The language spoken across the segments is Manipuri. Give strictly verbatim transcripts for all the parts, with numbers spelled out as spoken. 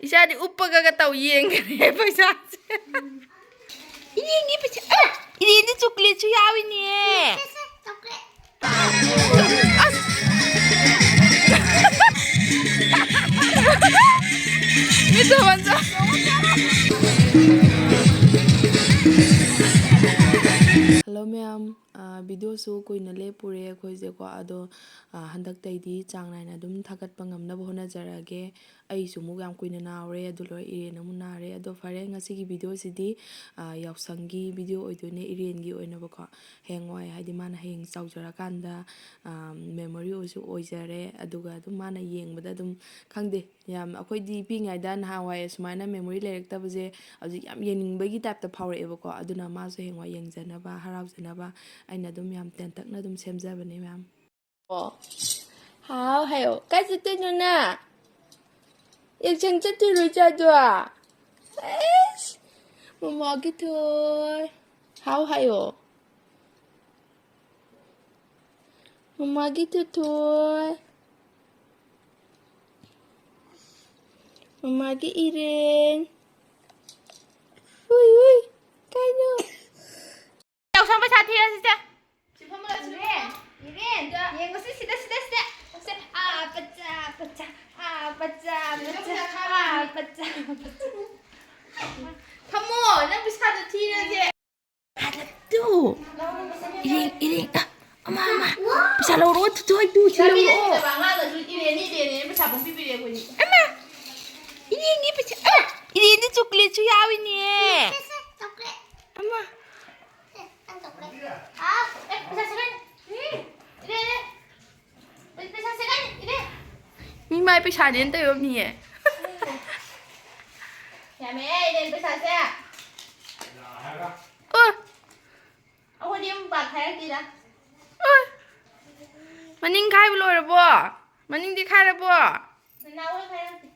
ꯏꯆꯥꯗꯤ ꯎꯞꯄꯒꯒ ꯇꯧ ꯌꯦꯡꯈ꯭ꯔꯦ ꯄꯩꯁꯥꯁꯦ꯫ ꯏꯔꯦꯟꯒꯤ ꯄꯩꯁꯥ꯫ ꯑ! ꯏꯔꯦꯟꯗꯤ ꯆꯣꯀ꯭ꯂꯦꯠꯁꯨ ꯌꯥꯎꯏꯅꯦ꯫ ꯑꯁ! ꯃꯤꯠꯇ ꯃꯟꯖ-, ꯍꯜꯂꯣ ꯃꯌꯥꯝ꯫ ꯑ, ꯚꯤꯗꯤꯑꯣꯁꯨ ꯀꯨꯏꯅ ꯂꯦꯞꯄꯨꯔꯦ ꯑꯩꯈꯣꯏꯁꯦꯀꯣ꯫ ꯑꯗꯣ, ꯑ, ꯍꯟꯗꯛꯇꯩꯗꯤ ꯆꯥꯡ ꯅꯥꯏꯅ ꯑꯗꯨꯝ ꯊꯥꯒꯠꯄ ꯉꯝꯅꯕ ꯍꯣꯠꯅꯖꯔꯛꯑꯒꯦ꯫ ꯑꯩꯁꯨ ꯑꯃꯨꯛ ꯌꯥꯝ ꯀꯨꯏꯅ ꯅꯥꯔꯨꯔꯦ, ꯑꯗꯨ ꯂꯣꯏꯔ ꯏꯔꯦꯟ ꯑꯃꯨꯛ ꯅꯥꯔꯦ꯫ ꯑꯗꯣ ꯐꯔꯦ, ꯉꯁꯤꯒꯤ ꯚꯤꯗꯤꯑꯣꯁꯤꯗꯤ, ꯑ, ꯌꯥꯎꯁꯪꯒꯤ ꯚꯤꯗꯤꯑꯣ ꯑꯣꯏꯗꯣꯏꯅꯦ, ꯏꯔꯦꯟꯒꯤ ꯑꯣꯏꯅꯕꯀꯣ꯫ ꯍꯌꯦꯡꯋꯥꯏ, ꯍꯥꯏꯗꯤ ꯃꯥꯅ ꯍꯌꯦꯡ ꯆꯥꯎꯖꯔꯀꯥꯟꯗ, ꯑ, ꯃꯦꯃꯣꯔꯤ ꯑꯣꯏꯁꯨ ꯑꯣꯏꯖꯔꯦ꯫ ꯑꯗꯨꯒ ꯑꯗꯨꯝ ꯃꯥꯅ ꯌꯦꯡꯕꯗ ꯑꯗꯨꯝ, ꯈꯪꯗꯦ, ꯌꯥꯝ, ꯑꯩꯈꯣꯏꯗꯤ ꯄꯤꯛꯏꯉꯩꯗ ꯅꯍꯥꯟꯋꯥꯏ ꯁꯨꯃꯥꯏꯅ ꯃꯦꯃꯣꯔꯤ ꯂꯩꯔꯛꯇꯕꯁꯦ ꯍꯧꯖꯤꯛ ꯌꯥꯝ ꯌꯦꯡꯅꯤꯡꯕꯒꯤ ꯇꯥꯏꯞꯇ ꯐꯥꯎꯔꯛꯑꯦꯕꯀꯣ꯫ ꯑꯗꯨꯅ ꯃꯥꯁꯨ ꯍꯌꯦꯡꯋꯥꯏ ꯌꯦꯡꯖꯅꯕ, ꯍꯔꯥꯎꯖꯅꯕ ꯑꯩꯅ ꯑꯗꯨꯝ ꯌꯥꯝ ꯇꯦꯟꯇꯛꯅ ꯑꯗꯨꯝ ꯁꯦꯝꯖꯕꯅꯦ, ꯃꯌꯥꯝ꯫ ꯑꯣ꯫ ꯍꯥꯎ ꯍꯥꯏꯌꯣ꯫ ꯀꯥꯏ ꯆꯠꯇꯣꯏꯅꯣ ꯅꯪ? ꯌꯥꯎꯁꯪ ꯆꯠꯇꯣꯏꯔꯣ ꯏꯆꯥꯗꯣ? ꯑꯩꯁ, ꯃꯃꯥꯒꯤ ꯊꯣꯏ꯫ ꯍꯥꯎ ꯍꯥꯏꯌꯣ꯫ ꯃꯃꯥꯒꯤ ꯊꯣꯏꯊꯣꯏ꯫ ꯃꯃꯥꯒꯤ ꯏꯔꯦꯟ꯫ ꯍꯨꯏ, ꯍꯨꯏ꯫ ꯀꯩꯅꯣ? ꯌꯥꯎꯁꯪ ꯄꯩꯁꯥ ꯊꯤꯔꯁꯤ ꯁꯦ꯫ ꯁꯤ ꯐꯝꯃꯒ ꯁꯤ ꯏꯔꯦꯟ, ꯏꯔꯦꯟ, ꯌꯦꯡꯉꯨꯁꯤ ꯁꯤꯗ, ꯁꯤꯗ, ꯁꯤꯗ꯫ ꯁꯦ, ꯑꯥ, ꯄꯠꯆꯥ, ꯄꯠꯆꯥ, ꯑꯥ, ꯄꯠꯆꯥ, ꯄꯠꯆꯥ, ꯑꯥ, ꯄꯠꯆꯥ, ꯄꯠꯆꯥ꯫ ꯐꯝꯃꯣ, ꯅꯪ ꯄꯩꯁꯥꯗꯣ ꯊꯤꯔꯁꯦ꯫ ꯍꯜꯂꯛꯇꯨ꯫ ꯏꯔꯦꯟ, ꯏꯔꯦꯟ, ꯑ, ꯑꯃ, ꯑꯃ꯫ ꯄꯩꯁꯥ ꯂꯧꯔꯣ, ꯊꯨ, ꯊꯨ, ꯊꯨ, ꯊꯨ, ꯂꯧꯔꯣ꯫ ꯂꯝꯕꯤꯗ ꯑꯉꯥꯡꯅꯁꯨ ꯏꯔꯦꯟ, ꯏꯔꯦꯟ, ꯏꯔꯦꯟ ꯄꯩꯁꯥ ꯄꯪꯄꯤ ꯄꯤꯔꯦ ꯑꯩꯈꯣꯏꯗꯤ꯫ ꯑꯃ꯫ ꯏꯔꯦꯟꯒꯤ ꯄꯩꯁꯥ, ꯑ, ꯏꯔꯦꯟꯗꯤ ꯆꯣꯀ꯭ꯂꯦꯠꯁꯨ ꯌꯥꯎꯏꯅꯦ꯫ ꯑꯃ꯫ ꯅꯪ ꯇꯧꯈ꯭ꯔꯦ꯫ ꯍꯥꯎ꯫ ꯑꯦ, ꯄꯩꯁꯥ ꯁꯦꯒꯥꯏꯅꯤ꯫ ꯎꯝ꯫ ꯏꯔꯦ, ꯏꯔꯦ꯫ ꯄꯩ-, ꯄꯩꯁꯥ ꯁꯦꯒꯥꯏꯅꯤ, ꯏꯔꯦ꯫ ꯃꯤ ꯃꯥꯏ ꯄꯩꯁꯥꯅꯦꯅ ꯇꯧꯔꯝꯅꯤꯌꯦ꯫ ꯌꯥꯝꯃꯦ, ꯏꯔꯦ, ꯄꯩꯁꯥꯁꯦ꯫ ꯑꯣ꯫ ꯑꯩꯈꯣꯏꯗꯤ ꯑꯃꯨꯛ ꯄꯥꯛ ꯈꯥꯏꯔꯛꯇꯦꯗ꯫ ꯑꯣ꯫ ꯃꯅꯤꯡ ꯈꯥꯏꯕ ꯂꯣꯏꯔꯕꯣ? ꯃꯅꯤꯡꯗꯤ ꯈꯥꯏꯔꯕꯣ? ꯅꯅꯥꯎ ꯍꯣꯏ ꯈꯥꯏꯔꯛꯇꯦ꯫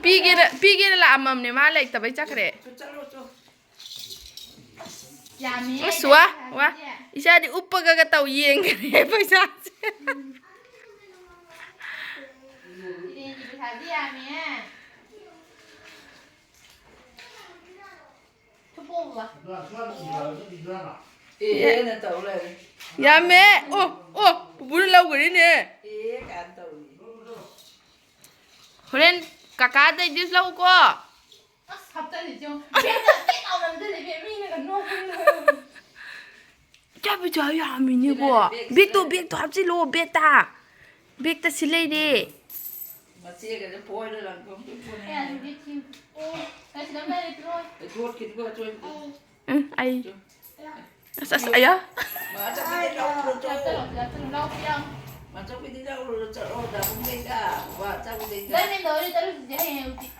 ꯄꯤꯒꯦꯅ, ꯄꯤꯒꯦꯅ ꯂꯥꯛꯑꯝꯃꯝꯅꯦ, ꯃꯥ ꯂꯩꯇꯕꯩ ꯆꯠꯈ꯭ꯔꯦ꯫ ꯌꯥꯝꯃꯤꯍꯦ ꯑꯁ, ꯋꯥ, ꯋꯥ꯫ ꯄꯩꯁꯥꯁꯦ꯫ ꯏꯆꯥꯗꯤ ꯎꯞꯄꯒꯒ ꯇꯧ ꯌꯦꯡꯈ꯭ꯔꯦ ꯄꯩꯁꯥꯁꯦ꯫ ꯄꯩꯁꯥꯗꯤ ꯌꯥꯝꯃꯦꯍꯦ꯫ ꯊꯨꯞꯄꯣꯕ꯫ ꯑꯦꯅ ꯇꯧ ꯂꯩꯔꯦ꯫ ꯌꯥꯝꯃꯦ꯫ ꯑꯣ ꯑꯣ ꯄꯨꯄꯨꯅ ꯂꯧꯈ꯭ꯔꯤꯅꯦ꯫ ꯑꯦ ꯀꯥꯏꯅ ꯇꯧꯔꯤ꯫ ꯍꯣꯔꯦꯟ ꯀꯀꯥꯗꯩ ꯗꯤꯁ ꯂꯧꯀꯣ꯫ ꯑꯁ ꯍꯥꯞꯆꯜꯂꯤꯁꯦ ꯌꯦꯡꯉꯨ꯫ ꯕꯦꯒꯇ ꯕꯦꯒ ꯂꯥꯎꯅ ꯅꯝꯁꯤꯜꯂꯦ ꯏꯕꯦꯝꯃ, ꯃꯤꯅꯒ ꯅꯣꯛꯄꯗ ꯂꯣꯏꯔꯦ꯫ ꯏꯆꯥ ꯄꯤꯆꯥ ꯌꯥꯝꯃꯤꯅꯦꯀꯣ꯫ ꯕꯦꯛꯇꯣ ꯕꯦꯛꯇꯣ ꯍꯥꯞꯆꯤꯜꯂꯣ ꯕꯦꯛꯇ꯫ ꯕꯦꯛꯇ ꯁꯤ ꯂꯩꯔꯦ꯫ ꯃꯆꯦꯒꯁꯦ ꯄꯣꯏꯔ ꯂꯪꯒꯣꯝ ꯄꯤꯄꯣꯅꯦ꯫ ꯑꯦ ꯑꯗꯨꯗꯤ ꯊꯤ꯫ ꯑꯣ ꯀꯩꯁꯨ ꯅꯝ ꯂꯩꯔꯦ ꯄꯤꯔꯛꯑꯣ꯫ ꯌꯣꯠꯈꯤꯅꯤꯀꯣ ꯑꯆꯣꯏꯕꯗꯣ꯫ ꯎꯝ ꯑꯩ꯫ ꯑꯁ ꯑꯁ ꯑꯌꯥ꯫ ꯃꯥ ꯑꯆꯧꯕꯤꯗꯤ ꯂꯧꯔꯨꯔꯣ ꯆꯠꯂꯣ꯫ ꯆꯠꯂꯣ ꯆꯠꯂꯣ ꯂꯥꯎ ꯄꯤꯔꯛꯑꯣ꯫ ꯃꯥ ꯑꯆꯧꯕꯤꯗꯤ ꯂꯧꯔꯨꯔꯣ ꯆꯠꯂꯣ ꯗꯥꯕꯨꯡꯗꯩꯗ꯫ ꯃꯥ ꯑꯆꯧꯕꯤꯗꯩꯗ꯫ ꯅꯪ ꯃꯤꯡꯗ ꯋꯥꯔꯤ ꯆꯠꯂꯨꯁꯤꯁꯦ ꯍꯌꯦꯡ ꯍꯧꯖꯤꯛ꯫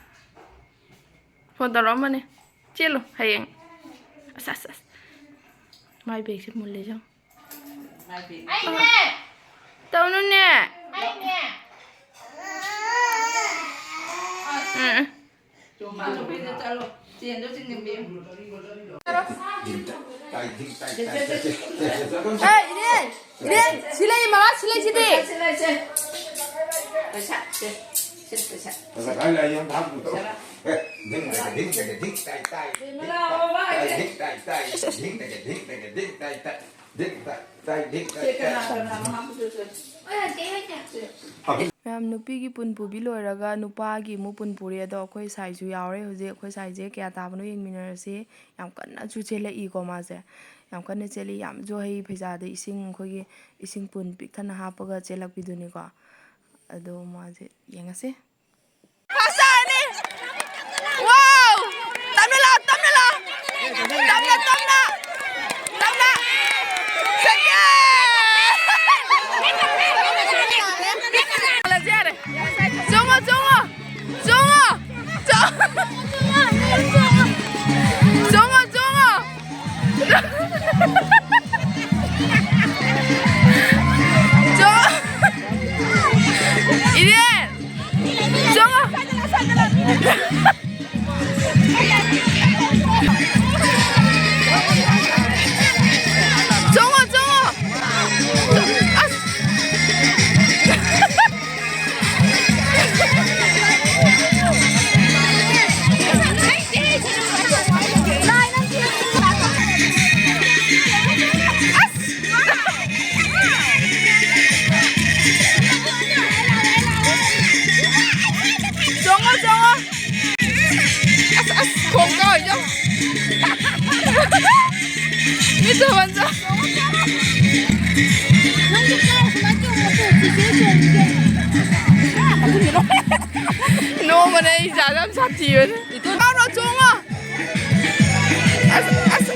ꯐꯣꯟ ꯇꯧꯔꯛꯑꯝꯕꯅꯦ꯫ ꯆꯦꯜꯂꯨ ꯍꯌꯦꯡ꯫ ꯑꯁ ꯑꯁ ꯑꯁ꯫ ꯃꯥꯏ ꯕꯦꯒꯁꯦ ꯃꯨꯜꯂꯦ ꯌꯦꯡꯉꯨ꯫ ꯃꯥꯏ ꯕꯦꯒ꯫ ꯑꯩꯅꯦ꯫ ꯇꯧꯅꯨꯅꯦ꯫ ꯑꯩꯅꯦ꯫ ꯎꯝ ꯎꯝ꯫ ꯆꯨꯝ ꯃꯥ ꯑꯆꯧꯕꯤꯗ ꯆꯠꯂꯣ꯫ ꯆꯦꯟꯗꯣ ꯆꯤꯡꯖꯤꯟꯕꯤꯌꯨ꯫ ꯍꯦ ꯏꯅꯦ꯫ ꯏꯅꯦ ꯁꯤ ꯂꯩ ꯃꯃꯥ ꯁꯤ ꯂꯩ ꯁꯤꯗꯤ꯫ ꯁꯦ ꯂꯩ ꯁꯦ꯫ ꯄꯩꯁꯥ ꯁꯦ꯫ ꯁꯦ ꯄꯩꯁꯥ꯫ ꯂꯥꯛꯑꯣ ꯃꯥ꯫ ꯁꯦ ꯀꯅꯥ ꯀꯅꯥꯅꯣ ꯍꯥꯞꯄꯗꯨꯁꯨ꯫ ꯃꯌꯥꯝ ꯅꯨꯄꯤꯒꯤ ꯄꯨꯟ ꯄꯨꯕꯤ ꯂꯣꯏꯔꯒ ꯅꯨꯄꯥꯒꯤ ꯑꯃꯨꯛ ꯄꯨꯟ ꯄꯨꯔꯦ꯫ ꯑꯗꯣ ꯑꯩꯈꯣꯏ ꯁꯥꯏꯁꯨ ꯌꯥꯎꯔꯦ ꯍꯧꯖꯤꯛ꯫ ꯑꯩꯈꯣꯏ ꯁꯥꯏꯁꯦ ꯀꯌꯥ ꯇꯥꯕꯅꯣ ꯌꯦꯡꯃꯤꯟꯅꯔꯁꯤ꯫ ꯌꯥꯝ ꯀꯟꯅꯁꯨ ꯆꯦꯜꯂꯛꯏꯀꯣ ꯃꯥꯁꯦ꯫ ꯌꯥꯝ ꯀꯟꯅ ꯆꯦꯜꯂꯤ꯫ ꯌꯥꯝꯁꯨ ꯍꯩ꯫ ꯐꯩꯖꯥꯗ ꯏꯁꯤꯡ ꯑꯩꯈꯣꯏꯒꯤ ꯏꯁꯤꯡ ꯄꯨꯟ ꯄꯤꯛ ꯊꯟꯅ ꯍꯥꯞꯄꯒ ꯆꯦꯜꯂꯛꯄꯤꯗꯨꯅꯤꯀꯣ꯫ ꯑꯗꯣ ꯃꯥꯁꯦ ꯌꯦꯡꯉꯁꯤ꯫ ꯐꯥꯁ ꯇꯥꯔꯅꯤ꯫ ꯋꯥꯎ! ꯇꯞꯅ ꯂꯥꯛꯑꯣ, ꯇꯞꯅ ꯂꯥꯛꯑꯣ꯫ ꯇꯞꯅ, ꯇꯞꯅ꯫ ꯇꯞꯅ꯫ ꯁꯦꯀꯦꯟ! ꯍꯜꯂꯁꯤ ꯌꯥꯔꯦ꯫ ꯆꯣꯡꯉꯣ, ꯆꯣꯡꯉꯣ꯫ ꯆꯣꯡꯉꯣ꯫ ꯆꯣ-, ꯆꯣꯡꯉꯣ, ꯆꯣꯡꯉꯣ꯫ ꯆꯣ-, ꯏꯔꯦꯟ! ꯊꯥꯕꯜ ꯆꯣꯡ-, ꯅꯪꯁꯨ ꯀꯥꯎ ꯁꯨꯃꯥꯏꯅ ꯆꯣꯡꯉꯣ, ꯆꯤꯆꯦ ꯆꯣꯡꯒꯦ꯫ ꯅꯣꯡꯃꯅꯦ ꯑꯩ ꯏꯆꯥꯗ ꯌꯥꯝ ꯁꯥꯊꯤꯕꯅꯦ꯫ ꯀꯥꯎꯔꯣ, ꯆꯣꯡꯉꯣ꯫ ꯑꯁ, ꯑꯁ,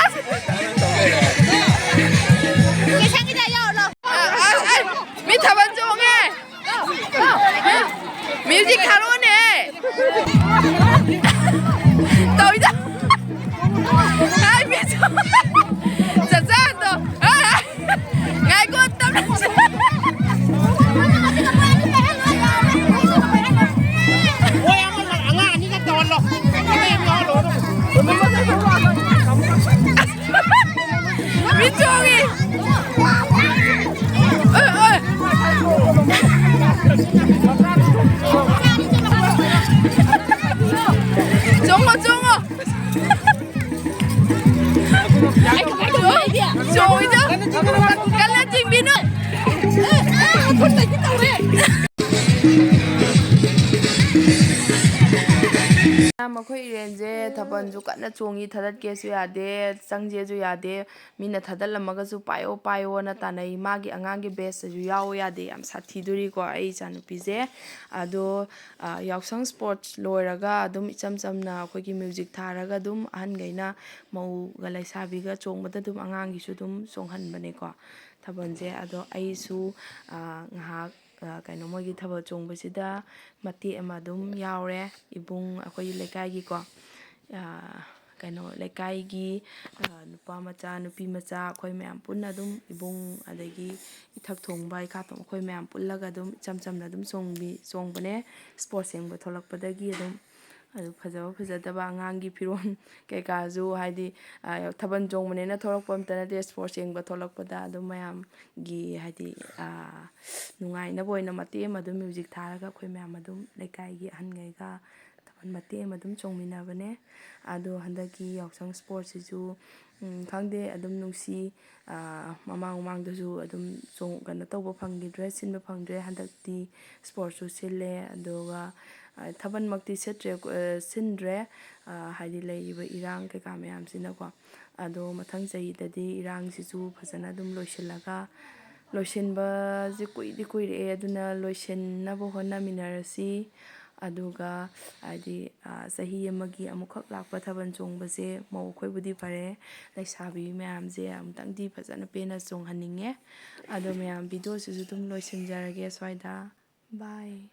ꯑꯁ꯫ ꯀꯩꯁꯥꯒꯤꯗ ꯌꯥꯎꯔꯣ꯫ ꯑ-, ꯑ-, ꯑ-, ꯃꯤ ꯊꯥꯕꯜ ꯆꯣꯡꯉꯦ꯫ ꯃ꯭ꯌꯨꯖꯤꯛ ꯊꯥꯔꯛꯑꯣꯅꯦ꯫ ꯇꯧꯏꯗ꯫ ꯍꯥꯏ, ꯃꯤ ꯆꯠꯆꯥꯗꯣ꯫ ꯍꯥꯏ, ꯍꯥꯏ꯫ ꯉꯥꯏꯈꯣ, ꯇꯞꯅ꯫ ꯃꯣꯏ ꯑꯃ ꯑꯉꯥꯡ ꯑꯅꯤꯈꯛ ꯇꯧꯍꯜꯂꯣ꯫ ꯃꯤ ꯆꯣꯡꯉꯤ꯫ ꯑꯣꯏ, ꯑꯣꯏ꯫ ꯆꯣꯡꯉꯣ, ꯆꯣꯡꯉꯣ꯫ ꯆꯣꯡꯉꯤꯗꯣ꯫ ꯀꯟꯅ ꯆꯤꯡꯕꯤꯅꯨ꯫ ꯃꯈꯣꯏ ꯏꯔꯦꯟꯁꯦ ꯊꯥꯕꯜꯁꯨ ꯀꯟꯅ ꯆꯣꯡꯉꯤ, ꯊꯥꯗꯠꯀꯦꯁꯨ ꯌꯥꯗꯦ, ꯆꯪꯁꯦꯁꯨ ꯌꯥꯗꯦ꯫ ꯃꯤꯅ ꯊꯥꯗꯠꯂꯝꯃꯒꯁꯨ "ꯄꯥꯏꯌꯣ, ꯄꯥꯏꯌꯣꯅ" ꯇꯥꯟꯅꯩ꯫ ꯃꯥꯒꯤ ꯑꯉꯥꯡꯒꯤ ꯕꯦꯁꯇꯁꯨ ꯌꯥꯎ ꯌꯥꯗꯦ꯫ ꯌꯥꯝ ꯁꯥꯊꯤꯗꯣꯔꯤꯀꯣ ꯑꯩ ꯏꯆꯥꯅꯨꯄꯤꯁꯦ꯫ ꯑꯗꯣ, ꯑ, ꯌꯥꯎꯁꯪ ꯁ꯭ꯄꯣꯔꯠꯁ ꯂꯣꯏꯔꯒ ꯑꯗꯨꯝ ꯏꯆꯝ ꯆꯝꯅ ꯑꯩꯈꯣꯏꯒꯤ ꯃ꯭ꯌꯨꯖꯤꯛ ꯊꯥꯔꯒ ꯑꯗꯨꯝ ꯑꯍꯟꯈꯩꯅ ꯃꯧꯒ ꯂꯩꯁꯥꯕꯤꯒ ꯆꯣꯡꯕꯗ ꯑꯗꯨꯝ ꯑꯉꯥꯡꯒꯤꯁꯨ ꯑꯗꯨꯝ ꯆꯣꯡꯍꯟꯕꯅꯦꯀꯣ ꯊꯥꯕꯜꯁꯦ꯫ ꯑꯗꯣ ꯑꯩꯁꯨ, ꯑ, ꯉꯥꯏꯍꯥꯛ, ꯑ, ꯀꯩꯅꯣ, ꯃꯣꯏꯒꯤ ꯊꯥꯕꯜ ꯆꯣꯡꯕꯁꯤꯗ ꯃꯇꯦꯛ ꯑꯃ ꯑꯗꯨꯝ ꯌꯥꯎꯔꯦ꯫ ꯏꯕꯨꯡ ꯑꯩꯈꯣꯏꯒꯤ ꯂꯩꯀꯥꯏꯒꯤꯀꯣ, ꯑ, ꯀꯩꯅꯣ, ꯂꯩꯀꯥꯏꯒꯤ, ꯑ, ꯅꯨꯄꯥ ꯃꯆꯥ, ꯅꯨꯄꯤ ꯃꯆꯥ, ꯑꯩꯈꯣꯏ ꯃꯌꯥꯝ ꯄꯨꯟꯅ ꯑꯗꯨꯝ ꯏꯕꯨꯡ, ꯑꯗꯒꯤ ꯏꯊꯛ ꯊꯣꯡꯕ, ꯏꯈꯥ ꯊꯣꯡꯕ, ꯑꯩꯈꯣꯏ ꯃꯌꯥꯝ ꯄꯨꯜꯂꯒ ꯑꯗꯨꯝ ꯏꯆꯝ ꯆꯝꯅ ꯑꯗꯨꯝ ꯆꯣꯡꯕꯤ-, ꯆꯣꯡꯕꯅꯦ꯫ ꯁ꯭ꯄꯣꯔꯠꯁ ꯌꯦꯡꯕ ꯊꯣꯛꯂꯛꯄꯗꯒꯤ ꯑꯗꯨꯝ, ꯑꯗꯨ ꯐꯖꯕ ꯐꯖꯗꯕ ꯑꯉꯥꯡꯒꯤ ꯐꯤꯔꯣꯜ ꯀꯩꯀꯥꯁꯨ, ꯍꯥꯏꯗꯤ, ꯑ, ꯊꯥꯕꯜ ꯆꯣꯡꯕꯅꯦꯅ ꯊꯣꯛꯂꯛꯄ ꯑꯝꯇ ꯅꯠꯇꯦ, ꯁ꯭ꯄꯣꯔꯠꯁ ꯌꯦꯡꯕ ꯊꯣꯛꯂꯛꯄꯗ ꯑꯗꯨꯝ ꯃꯌꯥꯝꯒꯤ, ꯍꯥꯏꯗꯤ, ꯑ, ꯅꯨꯡꯉꯥꯏꯅꯕ ꯑꯣꯏꯅ ꯃꯇꯦꯛ ꯑꯃ ꯑꯗꯨꯝ ꯃ꯭ꯌꯨꯖꯤꯛ ꯊꯥꯔꯒ ꯑꯩꯈꯣꯏ ꯃꯌꯥꯝ ꯑꯗꯨꯝ ꯂꯩꯀꯥꯏꯒꯤ ꯑꯍꯟꯈꯩꯒ ꯊꯥꯕꯜ ꯃꯇꯦꯛ ꯑꯃ ꯑꯗꯨꯝ ꯆꯣꯡꯃꯤꯟꯅꯕꯅꯦ꯫ ꯑꯗꯣ ꯍꯟꯗꯛꯀꯤ ꯌꯥꯎꯁꯪ ꯁ꯭ꯄꯣꯔꯠꯁꯤꯁꯨ, ꯎꯝ, ꯈꯪꯗꯦ, ꯑꯗꯨꯝ ꯅꯨꯡꯁꯤ꯫ ꯑ, ꯃꯃꯥꯡ ꯃꯃꯥꯡꯗꯁꯨ ꯑꯗꯨꯝ ꯆꯣꯡ-, ꯀꯩꯅꯣ ꯇꯧꯕ ꯐꯪꯈꯤꯗ꯭ꯔꯦ, ꯁꯤꯟꯕ ꯐꯪꯗ꯭ꯔꯦ꯫ ꯍꯟꯗꯛꯇꯤ ꯁ꯭ꯄꯣꯔꯠꯁꯁꯨ ꯁꯤꯜꯂꯦ꯫ ꯑꯗꯨꯒ, ꯊꯥꯕꯜꯃꯛꯇꯤ ꯁꯤꯠꯇ꯭ꯔꯦ, ꯁꯤꯟꯗ꯭ꯔꯦ, ꯍꯥꯏꯗꯤ ꯂꯩꯔꯤꯕ ꯏꯔꯥꯡ ꯀꯩꯀꯥ ꯃꯌꯥꯝꯁꯤꯅꯀꯣ꯫ ꯑꯗꯣ ꯃꯊꯪ ꯆꯍꯤꯗꯗꯤ ꯏꯔꯥꯡꯁꯤꯁꯨ ꯐꯖꯅ ꯑꯗꯨꯝ ꯂꯣꯏꯁꯤꯜꯂꯒ, ꯂꯣꯏꯁꯤꯟꯕꯁꯦ ꯀꯨꯏꯗꯤ ꯀꯨꯏꯔꯛꯑꯦ, ꯑꯗꯨꯅ ꯂꯣꯏꯁꯤꯟꯅꯕ ꯍꯣꯠꯅꯃꯤꯟꯅꯔꯁꯤ꯫ ꯑꯗꯨꯒ ꯍꯥꯏꯗꯤ, ꯆꯍꯤ ꯑꯃꯒꯤ ꯑꯃꯨꯛꯈꯛ ꯂꯥꯛꯄ ꯊꯥꯕꯜ ꯆꯣꯡꯕꯁꯦ ꯃꯧ ꯑꯩꯈꯣꯏꯕꯨꯗꯤ ꯐꯔꯦ, ꯂꯩꯁꯥꯕꯤ ꯃꯌꯥꯝꯁꯦ ꯑꯃꯨꯛꯇꯪꯗꯤ ꯐꯖꯅ ꯄꯦꯟꯅ ꯆꯣꯡꯍꯟꯅꯤꯡꯉꯦ꯫ ꯑꯗꯣ ꯃꯌꯥꯝ, ꯚꯤꯗꯤꯑꯣꯁꯤꯁꯨ ꯑꯗꯨꯝ ꯂꯣꯏꯁꯤꯟꯖꯔꯒꯦ ꯁ꯭ꯋꯥꯏꯗ꯫ Bye꯫